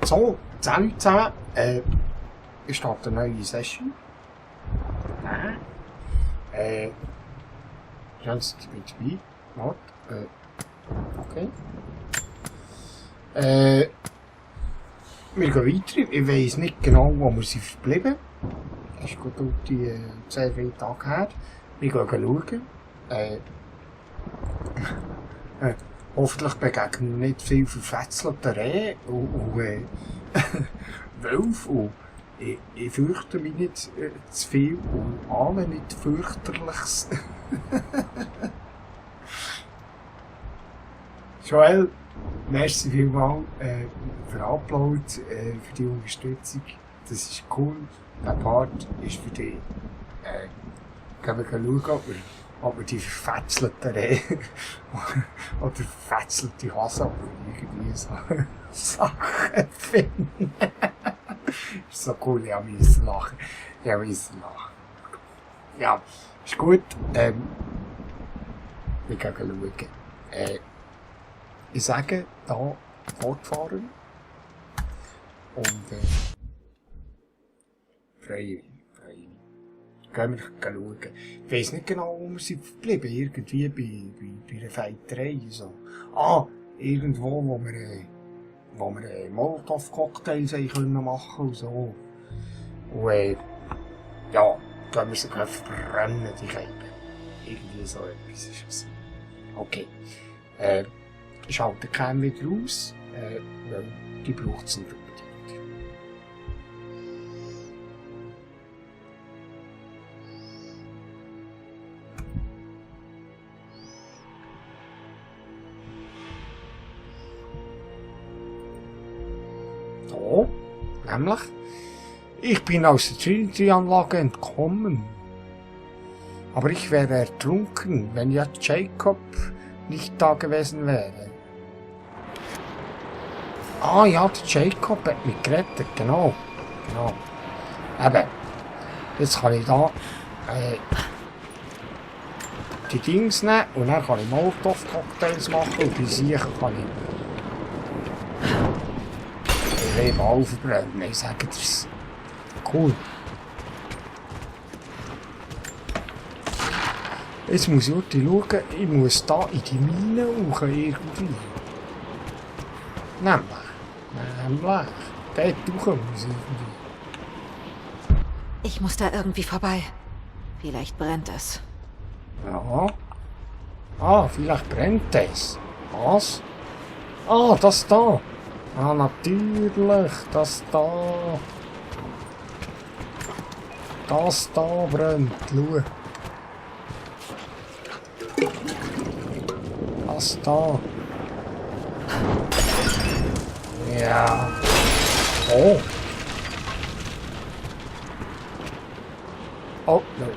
So, 10 zusammen. Ich starte eine neue Session. Ganz dabei. Warte. Okay. Wir gehen weiter. Ich weiss nicht genau, wo wir sind verblieben. Das ist gut die sehr viele Tage her. Wir gehen schauen. Hoffentlich begegnen nicht viel verfetzelte Rehe und Wölfe. Und ich fürchte mich nicht zu viel und ahne nicht fürchterliches. Joel, merci vielmals für den Upload, für die Unterstützung. Das ist cool. Der Part ist für dich. Gehen wir schauen, ob wir die verfetzelten Rehe oder verfetzelte Hasen oder irgendwie so Sachen finden. Ist so cool, ich musste lachen. Ja, ist gut. Wir gehen schauen. Ich sage, da fortfahren. Und freue mich. Gehen wir schauen. Ich weiss nicht genau, wo wir sind verblieben. Irgendwie bei einer Feiterei. So. Irgendwo, wo wir Molotow-Cocktails machen können und so. Und ja, gehen wir sie verbrennen, die Kälte. Irgendwie so etwas ist es. Okay. Ich schalte die Cam wieder aus, weil die braucht es nicht unbedingt. So, nämlich, ich bin aus der Trinity-Anlage entkommen. Aber ich wäre ertrunken, wenn ja Jacob nicht da gewesen wäre. Ja, der Jacob hat mich gerettet, genau. Eben, jetzt kann ich da die Dings nehmen und dann kann ich Molotow-Cocktails machen und bei sich kann ich Leben aufbrennen. Ich sage das. Cool. Jetzt muss ich schauen, ich muss da in die Mine hoch irgendwie. Nämlich. Dort hoch muss ich irgendwie. Ich muss da irgendwie vorbei. Vielleicht brennt es. Ja. Vielleicht brennt es. Was? Das da. Natürlich. Das da. Das da brennt. Schau. Das da. Ja.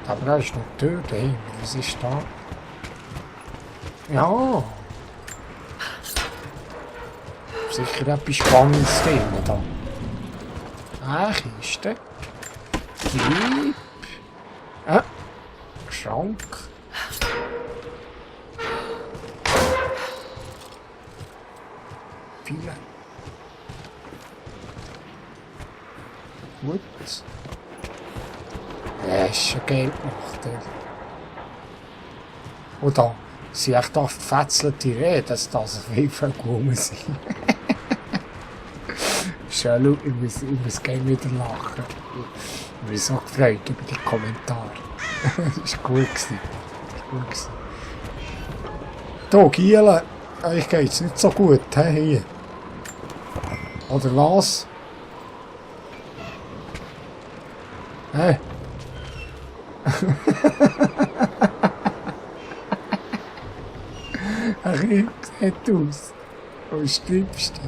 Aber da ist noch die Tür dahinter. Was ist da? Ja. Sicher etwas Spannendes drin da. Kiste. Gib. Schrank. Viele. Gut. Ist schon Geld gemacht. Und da sind echt da verfetzelte Rehe, dass das auf jeden Fall gut sind. Schön, ich muss gerne wieder lachen. Ich bin so gefreut über die Kommentare. Das war gut. Da, Giele, euch geht's nicht so gut, hier. Oder was? Hä? Ach, ich sieht aus. Wo stirbst du?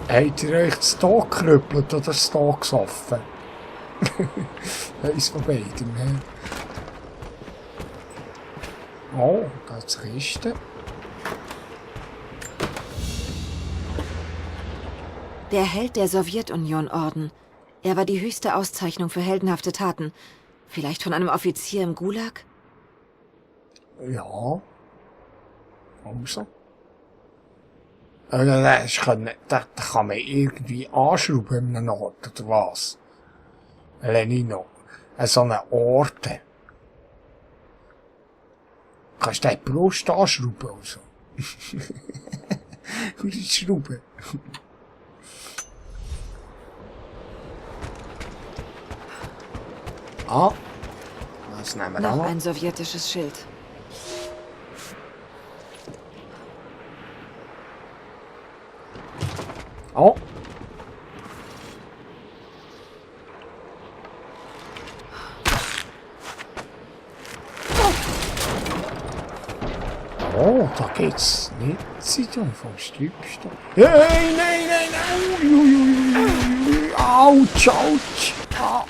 Habt ihr euch das Tag gerüppelt oder das Tag gesoffen? Eins von beidem, he? Oh, da ist die Kiste. Der Held der Sowjetunion-Orden. Er war die höchste Auszeichnung für heldenhafte Taten. Vielleicht von einem Offizier im Gulag? Ja. Also. Da kann man irgendwie anschrauben in einem Ort, oder was? Lenino. So eine Orte. Kannst du die Brust anschrauben oder so? Und die Schrauben. Ah. Das nehmen wir Noch auch. ein sowjetisches Schild. Oh. Oh, da geht's nicht Zeitung vom Stübchen. Hey, nein. Ui. Autsch. Ah.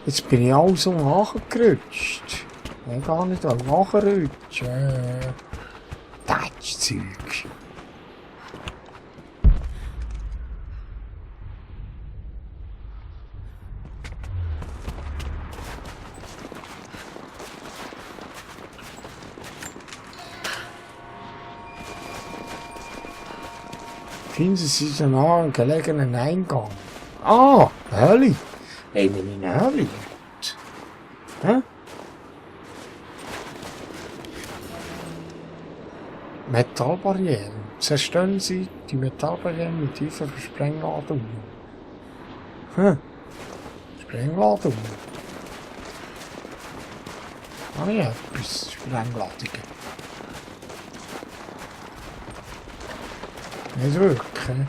Jetzt bin ich auch so nachgerutscht. Ich will gar nicht nachrutschen. Tatschzeug. Finden Sie den nahen gelegenen Eingang. Ah, Hölle. Nehmen wir eine Hölle. Hä? Metallbarrieren. Zerstören Sie die Metallbarrieren mit Hilfe von Sprengladungen. Sprengladungen. Ah ja, etwas Sprengladungen. Nicht wirklich.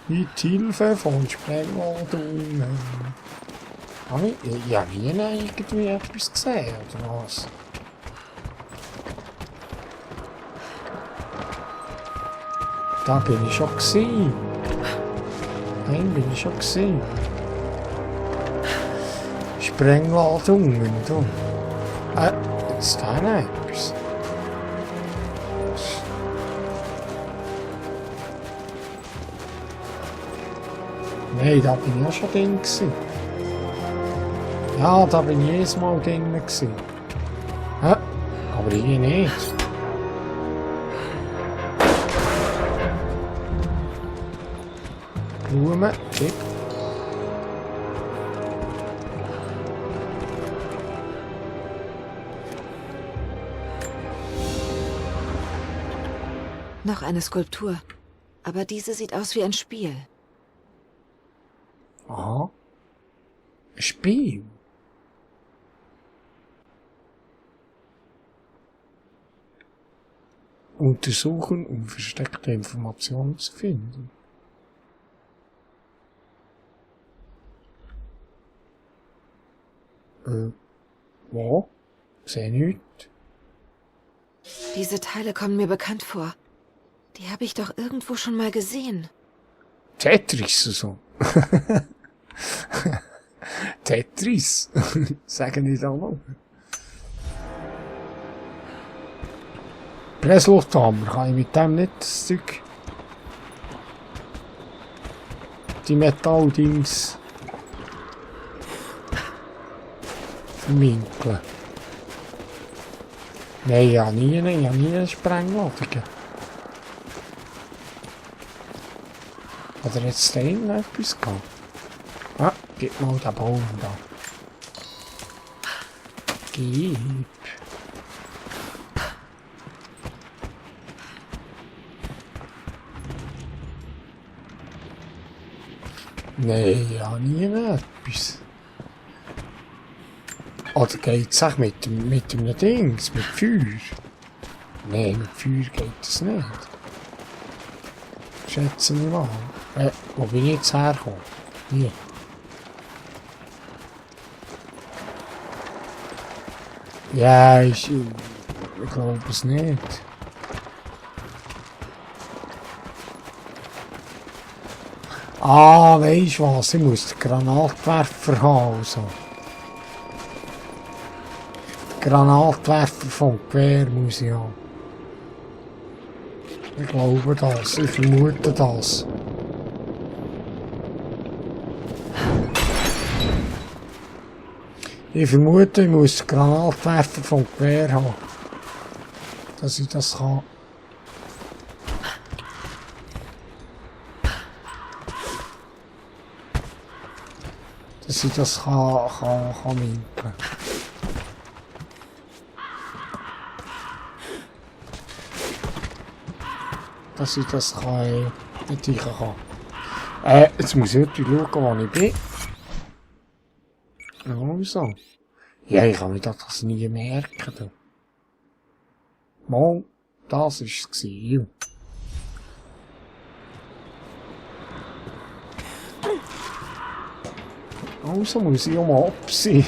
Mit Hilfe von Sprengladungen. Habe ich ja nie irgendwie etwas gesehen, oder was? Da bin ich schon gesehen. Nein, bin ich schon gesehen. Sprengladungen, du. Jetzt da noch etwas. Nein, da bin ich auch schon drin gewesen. Ja, da bin ich jedes Mal drin gewesen. Aber hier nicht. Blumen, Chip. Noch eine Skulptur. Aber diese sieht aus wie ein Spiel. Aha. Ein Spiel. Untersuchen, um versteckte Informationen zu finden. Wo? Sehe nichts. Diese Teile kommen mir bekannt vor. Die habe ich doch irgendwo schon mal gesehen. Tetris so. Tetris. Sagen nicht alle. Presslufthammer. Kann ich mit dem nicht das Zeug? Die Metalldings verwinkeln. Nein, ja nie eine Sprengladung. Hat er jetzt da hinten etwas gehabt? Ah, gib mal den Baum da. Gib. Nein, ja nie etwas. Oder geht's auch mit dem Dings, mit Feuer? Nein, mit Feuer geht es nicht. Schätze ich mal. Wo bin ich jetzt hergekommen? Hier. Ja, ich glaube es nicht. Ah, weisst du was? Ich muss den Granatwerfer haben. Also. Granatwerfer vom Gewehr muss ich haben. Ich glaube das, ich vermute das. Ich vermute, ich muss Granatwerfer vom Gewehr haben. Dass ich das kann. Dass ich das kann minken. Dass ich das nicht sicher kann. Jetzt muss ich wirklich schauen, wo ich bin. Also. Ja, ich kann mir das nie merken. Mal, das war es. Also muss ich auch mal ab sein.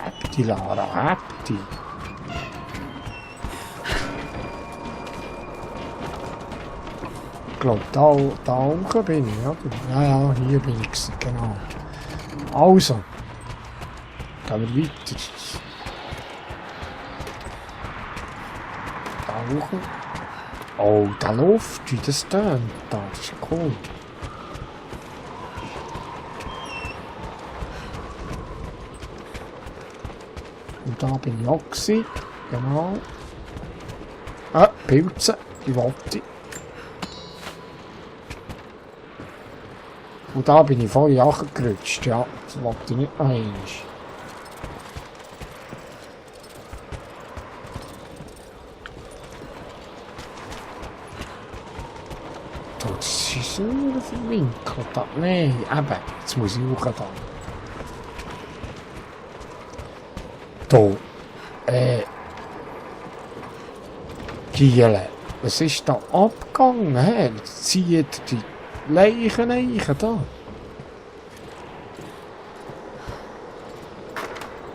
Häpti, Lara, häpti. Ich glaube, da unten bin ich, oder? Ja, hier bin ich, genau. Also, gehen wir weiter. Da hoch. Oh, da läuft, wie das tönt. Das ist cool. Und da bin ich auch gewesen. Genau. Pilze, die wollte ich. Und da bin ich vorhin angerutscht, ja. Das wollte ich nicht noch einmal. Das ist nur verwinkelt. Nein, eben. Jetzt muss ich auch da. Da. Giele. Was ist da abgegangen? Hä? Zieht die Leichen eichen da.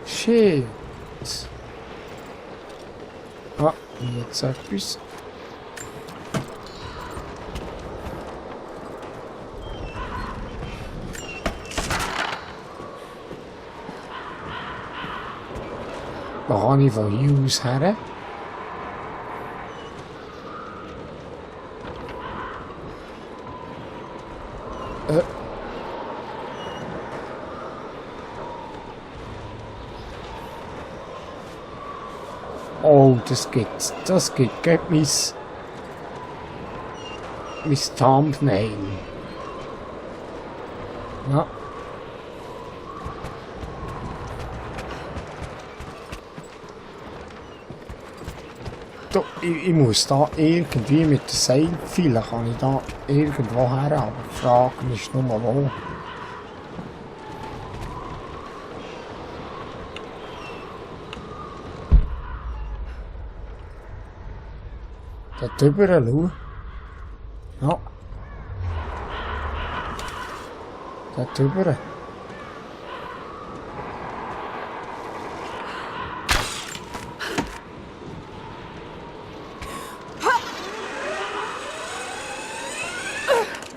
Shit. Ah, jetzt etwas. Wo kann ich von hier aus her? Oh, das gibt's. Das gibt mein Thumbnail. Ja. Da, ich muss da irgendwie mit der Seilpfeile kann ich da irgendwo her, aber die Frage ist nur wo. Da drüber schau. Ja. Da drüber.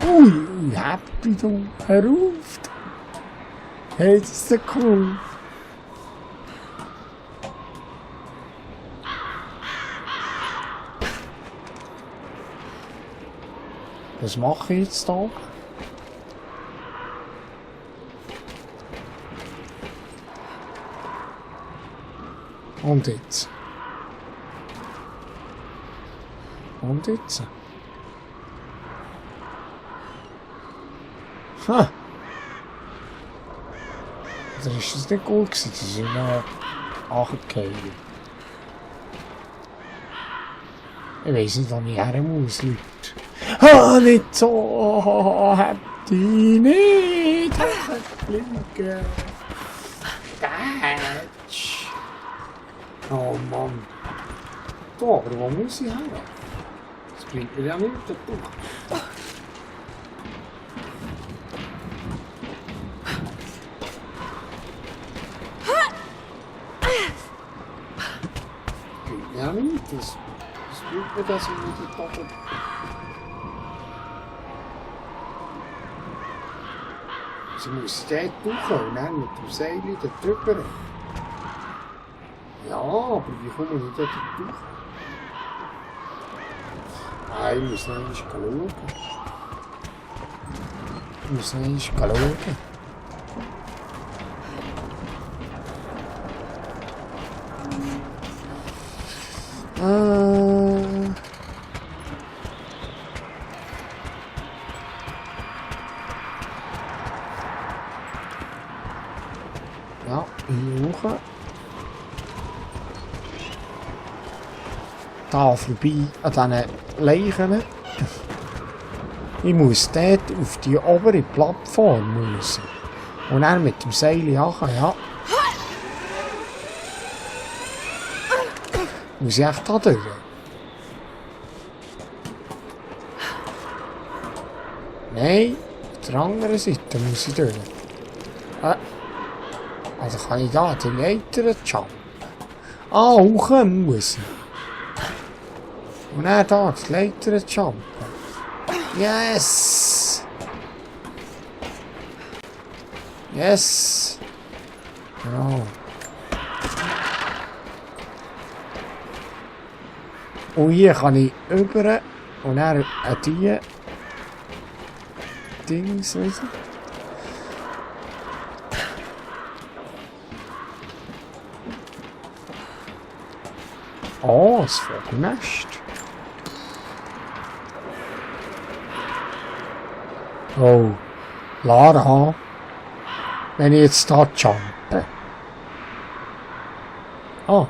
Ui, happy du, hör auf. Hey, das ist so cool. Was mache ich jetzt da? Und jetzt? Und jetzt? Ha! Das ist das nicht gut gewesen, das ist immer angefallen. Ich weiss nicht, wo ich her muss, Leute. Ah, nicht so! Hätte ich nicht! Fliegen! Datsch! Oh Mann! Da, aber wo muss ich her? Das bringt mir ja nichts, der Buch. Ja, nicht. Das bringt mir das nicht. Sie muss dort durch und dann mit dem Seil da drüber. Ja, aber wie komme ich da durch? Ah, ich muss noch einmal schauen. Ich muss noch einmal schauen. Ja, hier hoch. Da vorbei an diesen Leichen. Ich muss dort auf die obere Plattform müssen. Und dann mit dem Seil jagen, ja. Muss ich echt da durch? Nein, auf der anderen Seite muss ich durch. Also kann ich da die Leiter jumpen. Ah, hoch muss ich. Und dann da die Leiter jumpen. Yes! Yes! Genau. Und hier kann ich über und dann an die Dings, weißt du? Oh, das Vogelnest. Oh, Lara, wenn ich jetzt da jumpe. Ah.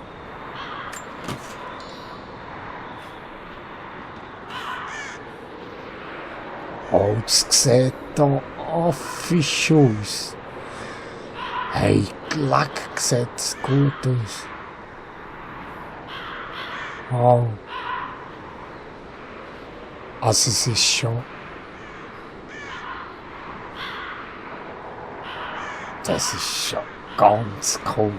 Oh, das sieht da affisch aus. Hey, leck, sieht es gut aus. Wow. Also es ist schon... Das ist schon ganz cool.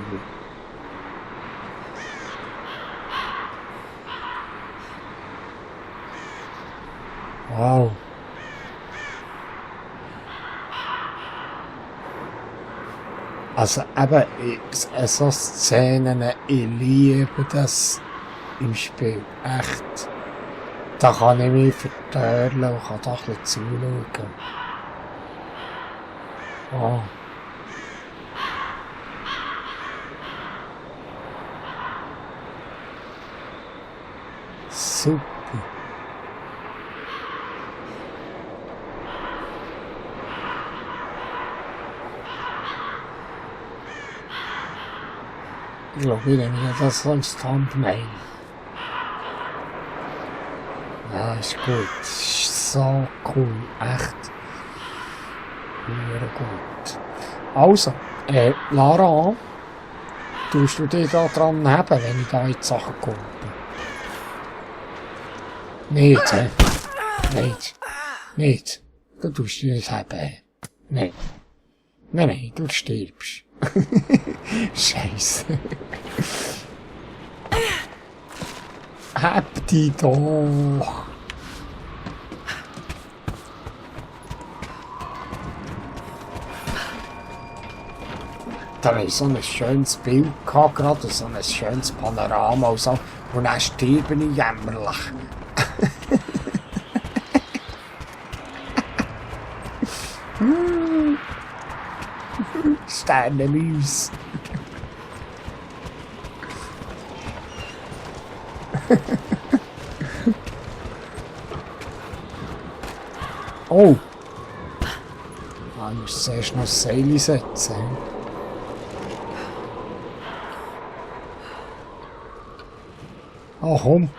Wow. Also eben, so Szenen, ich liebe das im Spiel. Echt. Da kann ich mich vertörlen und kann da ein bisschen zuschauen. Wow. Super. Ich glaube, ich nehme das als Thumbnail. Ja, ist gut. Ist so cool. Echt. Sehr gut. Also, Lara, tust du dich da dran haben, wenn ich da in die Sachen komme? Nicht, hä? Nicht. Nicht. Du tust dich nicht haben. Nein. Nein, nein, du stirbst. Scheiße. Hab die doch. Da habe ich so ein schönes Bild gehabt, gerade so ein schönes Panorama und so. Und dann sterbe ich jämmerlich. Sternenmäuse. Oh! Ich muss zuerst noch das Seil setzen. Oh, komm!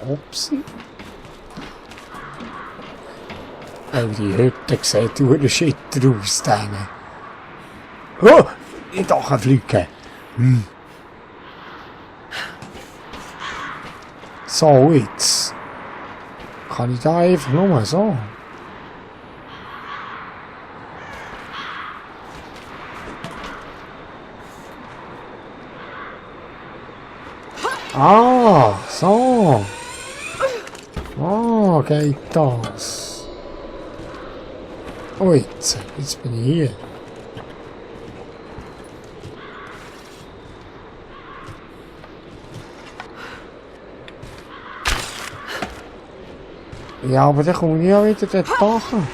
Upsi. Oh, die Hütte sieht urschitter aus, denen. Oh, nicht fliegen. So, jetzt. kann ich da einfach nur so. Ah, so. Ah, geht das. Oh, jetzt bin ich hier. Ja, aber dann komme ich ja wieder dort machen.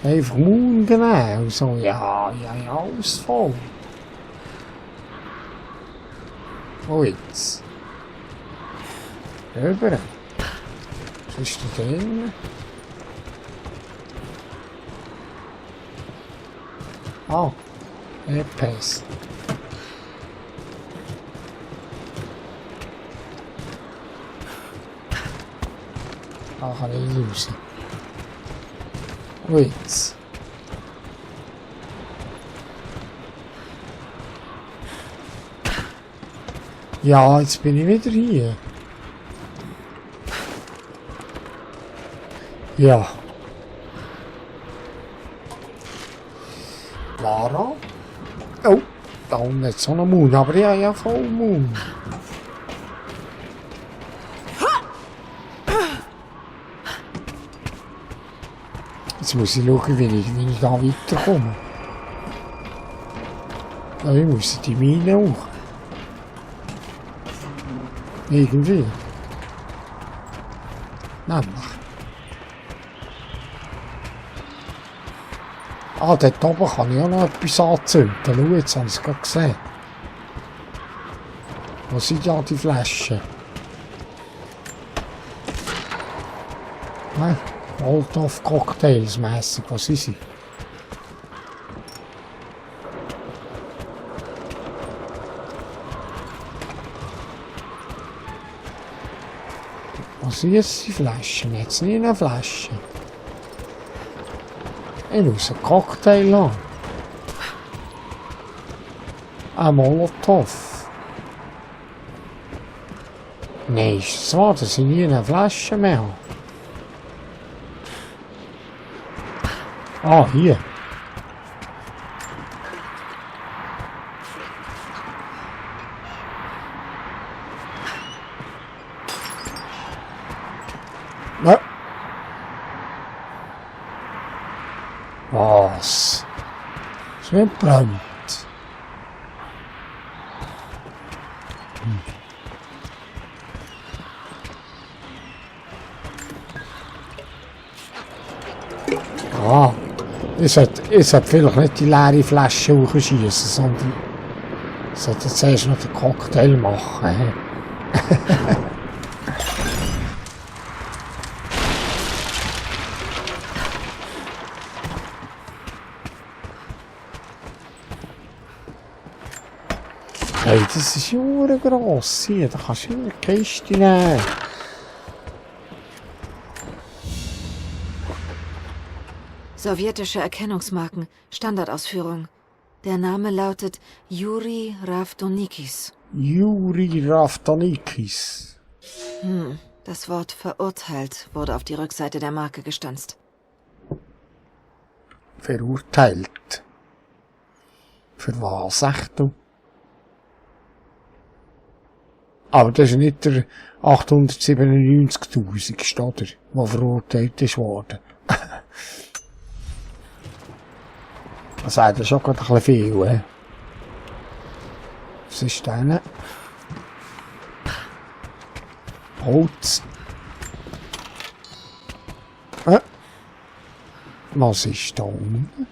Einfach Mund nehmen und so. Ja, alles voll. Oh, jetzt. Rüber. Was ist da drin? Ah, etwas. Da kann ich raus. Und jetzt. Ja, jetzt bin ich wieder hier. Ja. Lara? Oh, da unten hat so einen Mund, aber ich habe ja voll Mund. Jetzt muss ich schauen, wie ich da weiterkomme. Ja, ich muss die Mine auch. Irgendwie. Nämlich. Ah, dort oben kann ich auch noch etwas anzünden. Schau, jetzt habe ich es gerade gesehen. Wo sind ja die Flaschen? Nein, Molotov-Cocktails mässig, was sind sie? Was sind jetzt die Flaschen? Jetzt nicht eine Flasche. Ich muss einen Cocktail haben. Ein Molotov. Nein, ist das wahr, dass ich nie eine Flasche mehr habe? Ah, hier. Ja. Was? Es wird brennt. Ah, ich sollte vielleicht nicht die leere Flasche hochschießen, sondern ich sollte zuerst noch den Cocktail machen. He? Hey, das ist ja gross hier, da kannst du in eine Kiste nehmen. Sowjetische Erkennungsmarken, Standardausführung. Der Name lautet Juri Ravdonikis. Juri Ravdonikis. Das Wort verurteilt wurde auf die Rückseite der Marke gestanzt. Verurteilt? Für was, echt du? Aber das ist nicht der 897.000, oder? Der verurteilt ist worden. Das ist schon gerade ein bisschen viel, he? Was ist denn? Holz. Was ist da unten?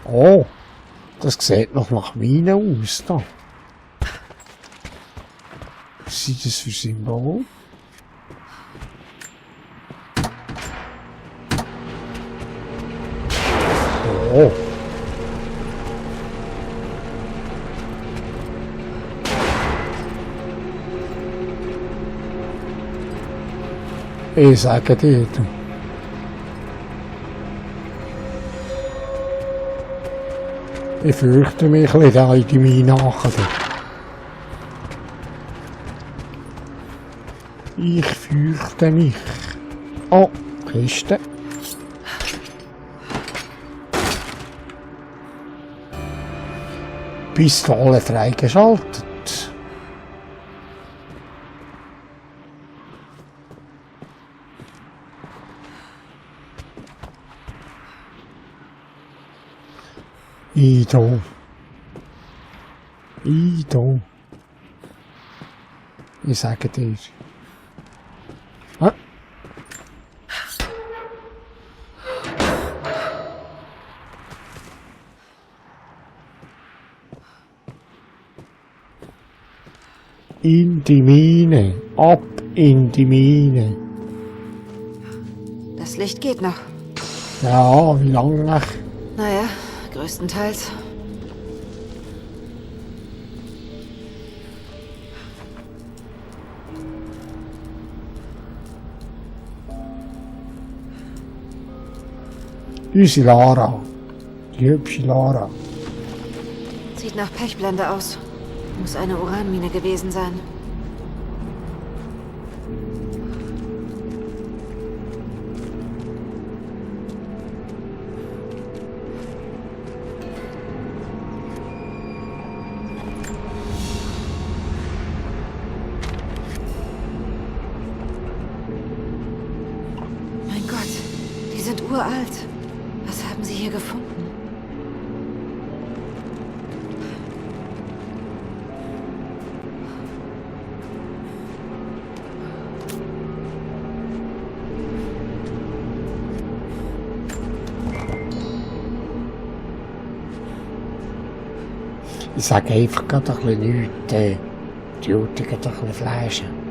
Oh, das sieht noch nach Mine aus, da. Was ist das für Symbol? Oh. Ich sage dir, du. Ich fürchte mich ein bisschen da in die Mine nachher. Ich fürchte mich. Oh, Kiste. Pistole freigeschaltet. Ido. Ido. Ich sage dir. Ah. In die Mine. Ab in die Mine. Das Licht geht noch. Ja, wie lange? Naja, größtenteils. Unsere Lara. Die hübsche Lara. Sieht nach Pechblende aus. Muss eine Uranmine gewesen sein. Mein Gott, die sind uralt. Was haben sie hier gefunden? Ich sage einfach gerade ein bisschen nichts. Die Jutigen ein bisschen Flaschen.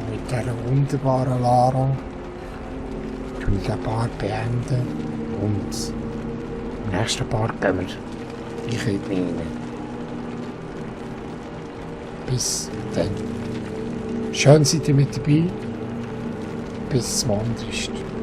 Mit dieser wunderbaren Lara tue ich den Part beenden und im nächsten Part gehen wir in die Mine. Bis dann. Schön seid ihr mit dabei. Bis zum anderen.